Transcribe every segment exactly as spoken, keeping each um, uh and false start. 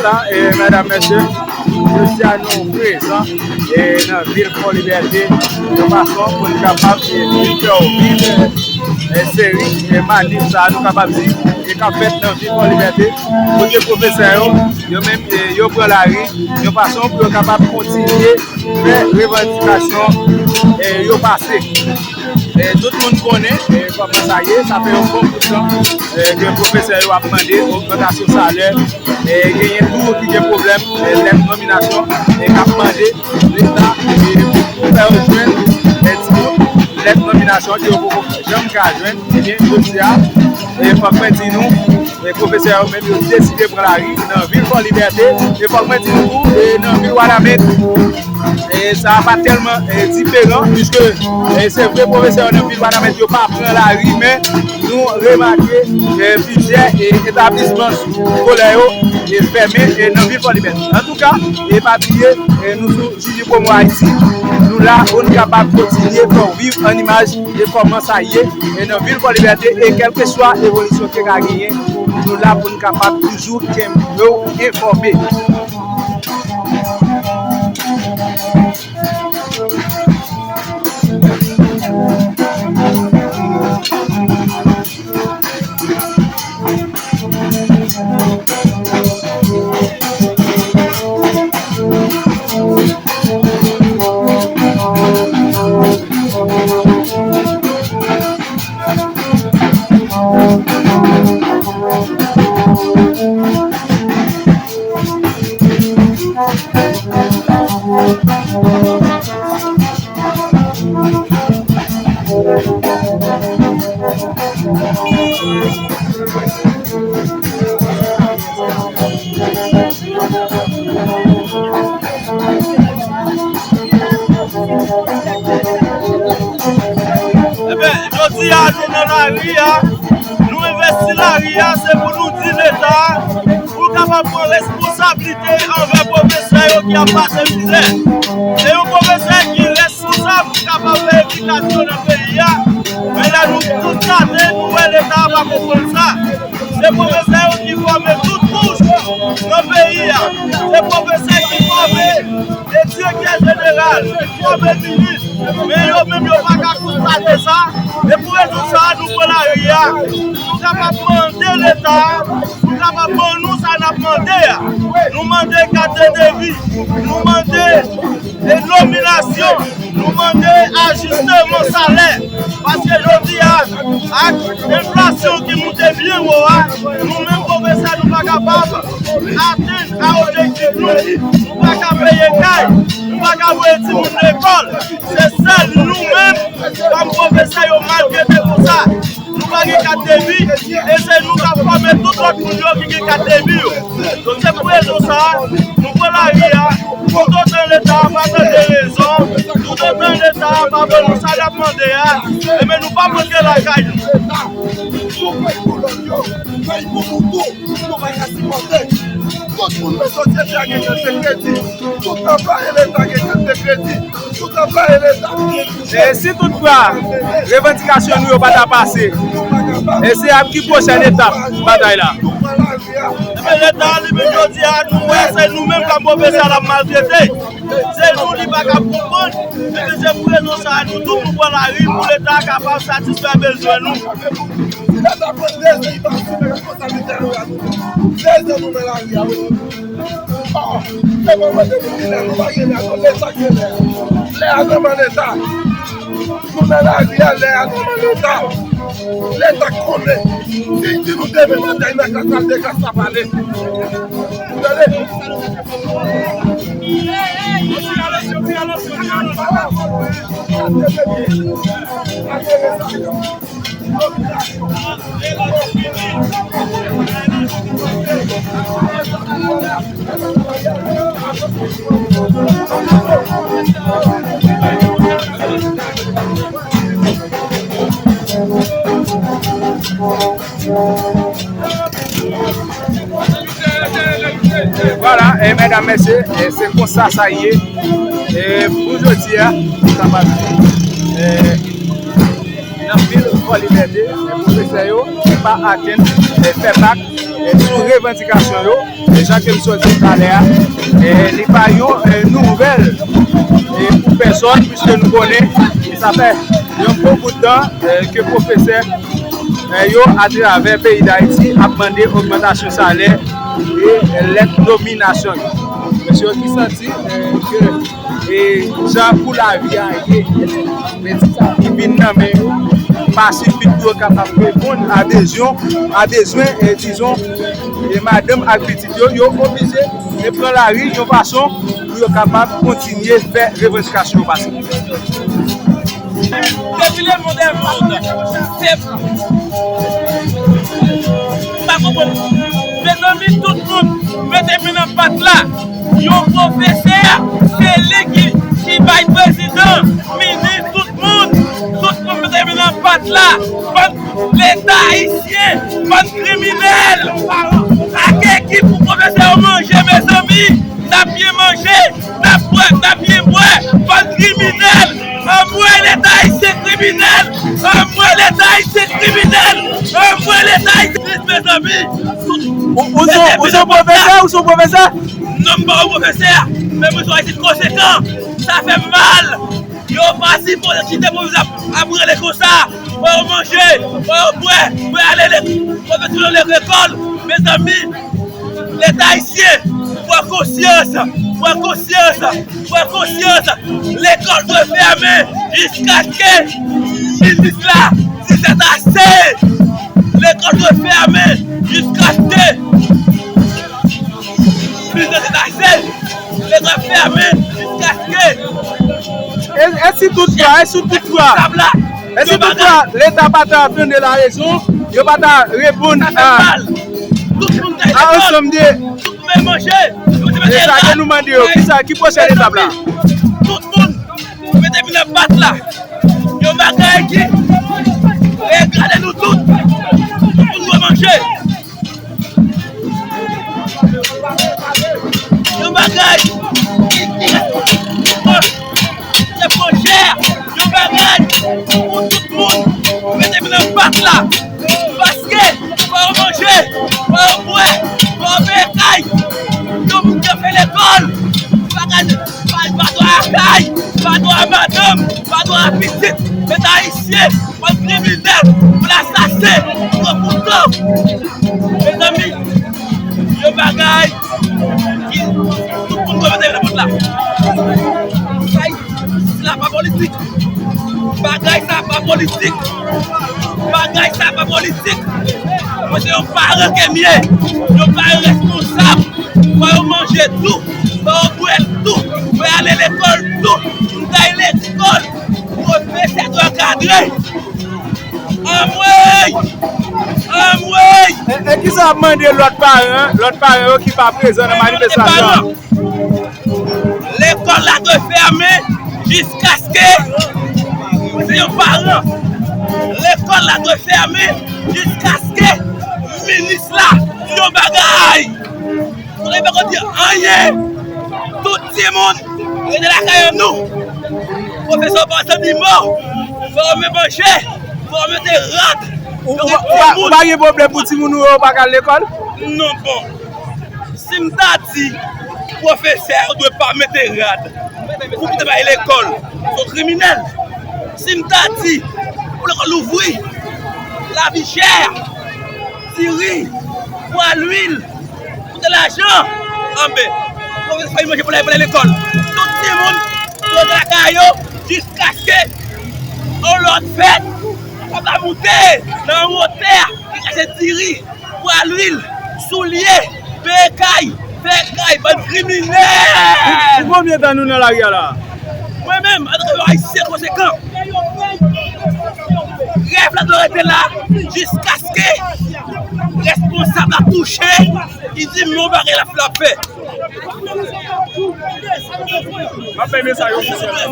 E medam, mesye, jodi a nou prezan e nan vil Fò Libète, yon fason pou n kapab e vin fè w viv e seri e manif sa a, nou kapab di, e k ap fèt nan vil Fò Libète, kote pwofesè yo, yo menm, e yo pran lari, yon fason pou yo kapab kontinye fè revandikasyon e yo pase. E tout moun konnen e kòman sa ye, sa fè yon bon bout tan e ke pwofesè yo ap mande ogmantasyon salè. E genyen tou ki gen pwoblèm e lèt nòminasyon e k ap mande Leta e pou fè yo jwenn e ti bout lèt nòminasyon ke yo poko janm ka jwenn. Ebyen, jodi a, e fòk mwen di nou, e pwofesè yo menm yo deside pran lari nan vil Fò Libète, e fòk mwen di nou tou, e nan vil Wanament. E sa a pa tèlman e diferan, piske e se vre pwofesè yo nan vil Wanament yo pa pran lari, men nou remake e plizyè e etablisman skolè yo e fèmen e nan vil Fò Libète. Antouka, e pa bliye, e nou sou Jiji Pwomo Ayiti, nou la pou n kapab kontinye fè w viv an imaj e kòman sa ye e nan vil Fò Libète, e kèlkeswa evolisyon ki ka genyen, nou la pou n kapab toujou kenbe w enfòme. Ebyen, jodi a, nou nan lari a, nou envesti lari a, se pou nou di Leta a, pou l kapab pran responsablite anvè pwofesè yo ki ap pase mizè. Se yon pwofesè ki responsab pou kapab fè edikasyon nan peyi a, men lè nou tout gade, nou wè Leta a pa konprann sa. Se pwofesè yo ki fòme tout kouch nan peyi a. Se pwofesè ki fòme e direktè jeneral, ki fòme minis. Men yo menm yo pa ka konstate sa. E pou rezon sa a, nou pran lari a. Pou kapab mande Leta a, pou kapab ban nou sa n ap mande a. Nou mande kat de devi. Nou mande e nominasyon, nou mande ajisteman salè. Paske jodi a, ak enflasyon ki moute byen wo a, nou menm pwofesè nou pa kapab atenn a objektif nou. Nou pa ka peye kay, nou pa ka voye timoun lekòl. Se sèl nou menm, kòm pwofesè, yo maltrete konsa. Nou pa gen kat de vi, e se nou k ap fòme tout lòt moun yo ki gen kat de vi yo. Donk, se pou rezon sa a, nou pran lari a, toutotan Leta a pa tande rezon, toutotan Leta a pa ban nou sa n ap mande a, ebyen, nou p ap rantre lakay nou. Nou fèy pou lòt yo, fèy pou nou tou, nou pa ka sipòte. Tout moun nan sosyete a gen kèk kredi, tout anplwaye Leta gen kèk kredi. E si toutfwa revandikasyon nou yo pa ta pase, e se ap ki pwochèn etap batay la? Ebyen, Leta a li menm jodi a, nou wè se nou menm kòm pwofesè l ap maltrete. Se nou li pa ka konprann. Ebyen, se pou rezon sa a, nou tout nou pran lari pou Leta a kapab satisfè bezwen nou. Si Leta pran de zan, li pa asime responsabilite l. De zan nou nan lari a, wi. Oh, se pa mande nou ki lè, nou pa gen lè, non, Leta gen lè. Lè a nan men Leta. Nou nan lari a, lè a nan men Leta. Leta konnen. Si l di nou demen maten, nan klas la, de klas la pale. Tande? Vwala, e medam, mesye, e se konsa sa ye. E pou jodi a, nou kapab di, e, nan vil Fò Libète, e pwofesè yo pa atenn, e fè bak, Sou revandikasyon yo, e jan ke m sot di talè a, e li pa yon, e, nouvèl, e, pou pèsòn, piske nou konnen, e sa fè yon bon bout tan, e, ke pwofesè, e, yo, atravè peyi Dayiti, ap mande ogmantasyon salè e lèt nominasyon yo. Mesye yo ki santi, e, ke, e, jan pou lavi a ye, medikal ki vin nan men yo pa sifi pou yo kapab reponn a bezwen, a bezwen, e, dizon, e, madanm ak pitit yo, yo oblije, e, pran lari yon fason pou yo kapab kontinye fè revandikasyon yo pase. Depi lemonn è monn, se pa konprann. Mezanmi, tout moun, mete men nan pat la. Yon pwofesè, se li ki, ki bay prezidan, minis, tout moun, tout moun mete men nan pat la. Bann Leta ayisyen, bann kriminèl. Ak ekip pou pwofesè yo manje, mezanmi. N ap byen manje, n ap bwè, n ap byen bwè. Bann kriminèl. Anmwey, Leta ayisyen kriminèl. Anmwey, Leta ayisyen kriminèl. Anmwey, Leta ayisyen, mezanmi. Ou, ou se, ou se pwofesè, ou se pwofesè? Non, m pa yon pwofesè, men mwen se yon ayisyen konsekan. Sa fè m mal. Yo pa sipoze kite pwofesè ap, ap rele konsa. Fò yo manje, fò yo bwè, fò yo ale le-, fò yo retounen lekòl. Mezanmi, Leta ayisyen, pran konsyans, pran konsyans, pran konsyans. Lekòl dwe fèmen jiskaske minis la di sètase. Lekòl dwe fèmen jiskaske minis la di sètase. Lekòl fèmen jiskaske E, e si toutfwa, e si toutfwa, e si toutfwa Leta pa ta tande larezon, yo pa ta reponn a, a ansanm de, e sa ke nou mande yo, kisa, ki pwochèn etap la? Tout moun mete men nan pat la. Yon bagay ki regrade nou tout. Tout moun dwe manje. Yon bagay ki, ki, ki, ki, ki, ki, yon bagay pou tout moun mete men nan pat la. Paske fò yo manje, fò yo bwè, fò yo peye kay. Yon moun ki ap fè lekòl, pa ka, pa, pa dwa a kay, pa dwa a madanm, pa dwa a pitit. Leta ayisyen, bann kriminèl, bann asasen, gwo kouto. Mezanmi, yon bagay ki tout moun dwe mete nan vant la. Sa, sa pa politik. Bagay sa pa politik. Bagay sa pa politik. Mwen se yon paran ke m ye. Yon paran responsab. Fò yo manje tou. Fò yo bwè tou. Fò yo ale lekòl tou. Moun k al lekòl, pwofesè dwe ankadre. Anmwey! Anmwey! E, e kisa w ap mande lòt paran, lòt paran yo ki pa prezan nan manifestasyon an? Lekòl la dwe fèmen jiskaske, se yon paran. Lekòl la dwe fèmen jiskaske minis la di yon bagay. Kote poko di anyen. Tout timoun rete lakay an nou. Pwofesè pa santi mo. Fò yo manje, fò yo mete rad. Ou, ou, ou pa, ou pa gen pwoblèm pou timoun ou yo pa ka al lekòl? Non, bon. Si m ta di pwofesè yo dwe pa mete rad pou kite bay lekòl, se yon kriminèl. Si m ta di pou lekòl louvri, lavi chè, diri, pwa lwil, koute lajan, anben, pwofesè pa manje pou l al lekòl. Tout timoun dwe rete lakay yo jiskaske yon lòd fèt, kòb la moute nan yon wotè ki kache diri, pwa lwil, soulye, peye kay, fè kay, bann kriminèl! Pou, pou konbyen tan nou nan lari a la? Mwen menm, antanke yon Ayisyen konsekan, rèv la dwe rete la jiskaske responsab la touche, li di m yon bagay l ap, l ap fè. M ap bay mesaj ofisyèl la.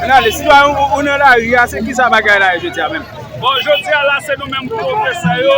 Ann ale, sitwayen, ou, ou nan lari a, se kisa bagay la ye jodi a menm? Bon, jodi a la, se nou menm pwofesè yo,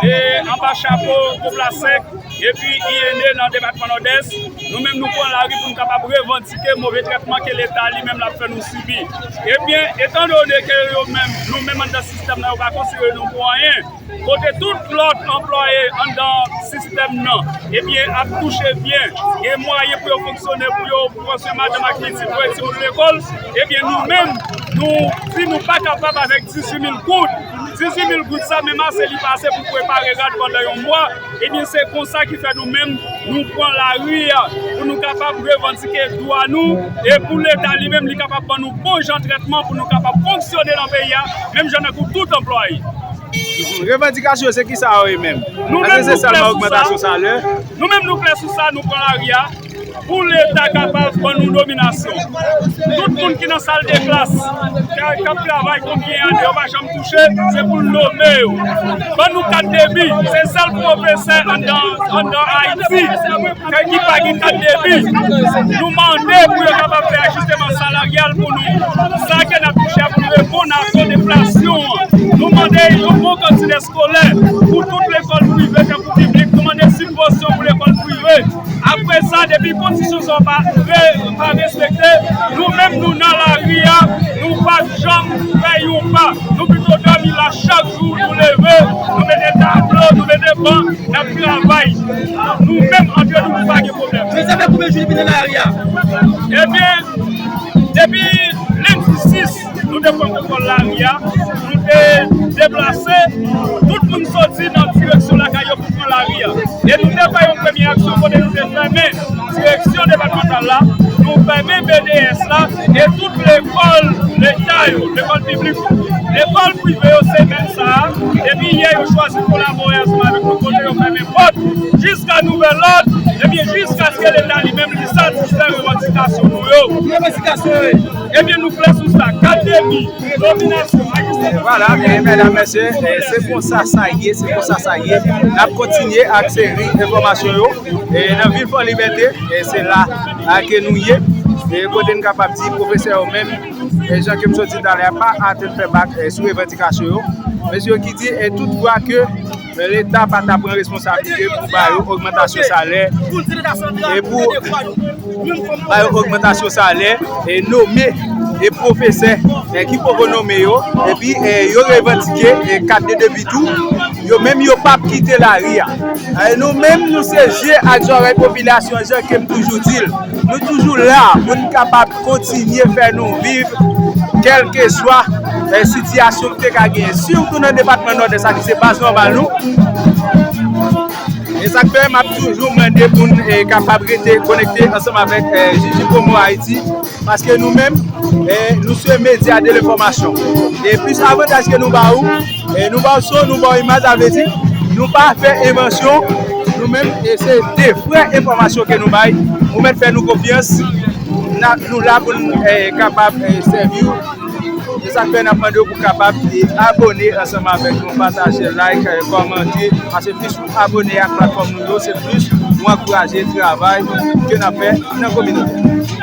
e anba chapo gwoup la senk, epi I N E nan depatman Nòdès, Nou menm nou pran lari pou nou kapab revandike move trètman ke Leta li menm l ap fè nou sibi. Ebyen, etandone ke yo menm, nou menm anndan sistèm nan, yo pa konsidere nou pou anyen, kote tout lòt anplwaye anndan sistèm nan, ebyen, ap touche byen, gen mwayen pou yo fonksyone, pou yo pran swen madanm ak pitit, pou yo timoun lekòl, ebyen, nou menm, nou di nou pa kapab avèk dizuit mil goud. Dizuit mil goud sa menm ase li pase pou prepare rad pandan yon mwa. Ebyen, se konsa ki fè nou menm, nou pran lari a pou nou kapab revandike dwa nou e pou Leta li menm, li kapab ban nou bon jan trètman pou nou kapab fonksyone nan peyi a, menm jan tankou tout anplwaye. Revandikasyon yo, se ki sa yo ye menm? Nou menm, nou klè sou sa. Nou menm, nou klè sou sa, nou pran lari a pou Leta kapab ban nou nominasyon. Tout moun ki nan sal de klas, k ap travay konbyen ane, yo pa janm touche, se pou l nome yo. Ban nou kat debi, se sèl pwofesè anndan, anndan Ayiti, ki pa gen kat debi. Nou mande pou yo kapab fè ajisteman salaryal pou nou. Sa ke n ap touche a pou nou reponn a koz enflasyon an. Nou mande yon bon kantine eskolè pou tout lekòl prive tankou piblik. Nou mande sibvansyon pou lekòl prive. Apre sa, depi kondisyon sa yo pa re-, pa respekte, nou menm nou nan lari a, nou p ap janm fè yon pa. Nou pito dòmi la chak jou, nou leve, nou mete tablo, nou mete ban, n ap travay. Nou menm antre nou, nou pa gen pwoblèm. Men sa fè konbyen jou depi nan lari a? Ebyen, depi lendi sis, nou te pran kontwòl lari a, nou te deplase, tout moun soti nan direksyon lakay yo pou pran lari a. E nou te fè yon premye aksyon kote nou te fèmen direksyon depatmantal la, nou fèmen B D S la, e tout lekòl Leta yo, lekòl piblik yo. Lekòl prive yo, semèn sa a, epi yè yo chwazi kolabore ansanm avèk nou kote yo fèmen pòt jiska nouvèl òd, ebyen jiskaske Leta li menm li satisfè revandikasyon nou yo. Ki revandikasyon yo ye? Ebyen nou klè sou sa, kat debi, dominasyon, ajisteman. Vwala, e medam, mesye, e se konsa sa ye, se konsa sa ye. N ap kontinye ak seri enfòmasyon yo. E nan vil Fò Libète, e se la a ke nou ye. E kote n kapab di pwofesè yo menm, e jan ke m sot di talè a, pa atann fè bak, e sou revandikasyon yo. Mesye yo ki di, e tout fwa ke Leta pa ta pran responsablite pou ba yo ogmantasyon salè e pou ba yo ogmantasyon salè e nome e pwofesè e ki poko nome yo, epi e yo revandike e kat de debi tou, yo menm yo p ap kite lari a. E nou menm nou se je ak zòrèy popilasyon, jan ke m toujou di l. Nou toujou la pou n kapab kontinye fè nou viv, kèlkeswa, eh, sitiyasyon ki te ka genyen, sitou nan depatman Nòdès la ki se baz nòmal nou. E sa k fè m ap toujou mande pou n, eh, kapab rete konekte ansanm avèk, eh, Jiji Promo Haïti, paske nou menm, eh, nou se medya de lenfòmasyon. E plis avantaj ke nou ba ou, e nou ba w son, nou ba w imaj, sa vle di, nou pa fè envansyon, nou menm, e se de vrè enfòmasyon ke nou bay. Ou mèt fè nou konfyans, n a, nou la pou n, e, kapab, e, sèvi w. Se sa k fè n ap mande w pou w kapab, e, abòne ansanm avèk nou, pataje, like, e, kòmante, paske plis ou abòne ak platfòm nou yo, se plis ou ankouraje travay ke n ap fè nan kominote.